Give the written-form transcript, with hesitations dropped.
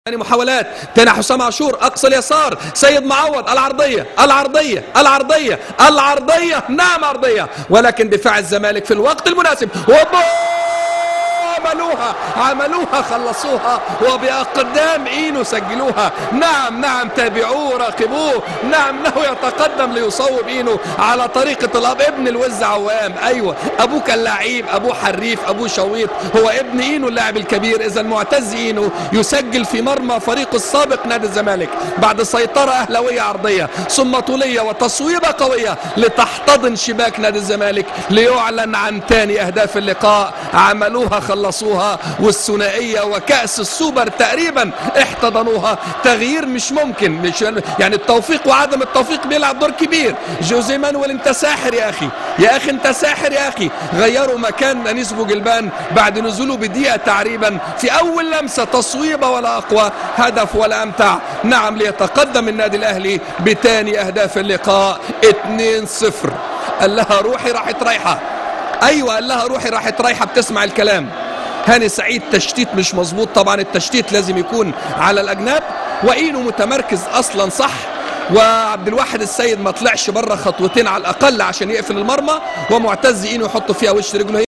محاولات تاني، حسام عاشور اقصى اليسار، سيد معوض، العرضية العرضية العرضية العرضية، نعم عرضية، ولكن دفاع الزمالك في الوقت المناسب، عملوها عملوها خلصوها وبأقدام اينو سجلوها. نعم نعم، تابعوه راقبوه، نعم له يتقدم ليصوب اينو على طريقة الاب ابن الوز عوام. ايوه ابوه كان لعيب، ابوه حريف، ابوه شويط، هو ابن اينو اللاعب الكبير. اذا معتز اينو يسجل في مرمى فريقه السابق نادي الزمالك بعد سيطرة اهلاوية عرضية ثم طولية وتصويبة قوية لتحتضن شباك نادي الزمالك ليعلن عن ثاني اهداف اللقاء. عملوها خلصوها، والثنائية وكأس السوبر تقريبا احتضنوها. تغيير مش ممكن، مش يعني التوفيق وعدم التوفيق بيلعب دور كبير. جوزيه مانويل انت ساحر يا اخي، يا اخي انت ساحر يا اخي. غيروا مكان انيس بوجلبان بعد نزوله بدقيقة تقريبا، في اول لمسة تصويبة ولا اقوى، هدف ولا امتع. نعم ليتقدم النادي الاهلي بثاني اهداف اللقاء 2-0. قال لها روحي راحت رايحة، ايوه قال لها روحي راحت رايحة، بتسمع الكلام. هاني سعيد تشتيت مش مظبوط، طبعا التشتيت لازم يكون على الاجناب، واينو متمركز اصلا صح، وعبد الواحد السيد ما طلعش بره خطوتين على الاقل عشان يقفل المرمى، ومعتز اينو يحط فيها وش رجله.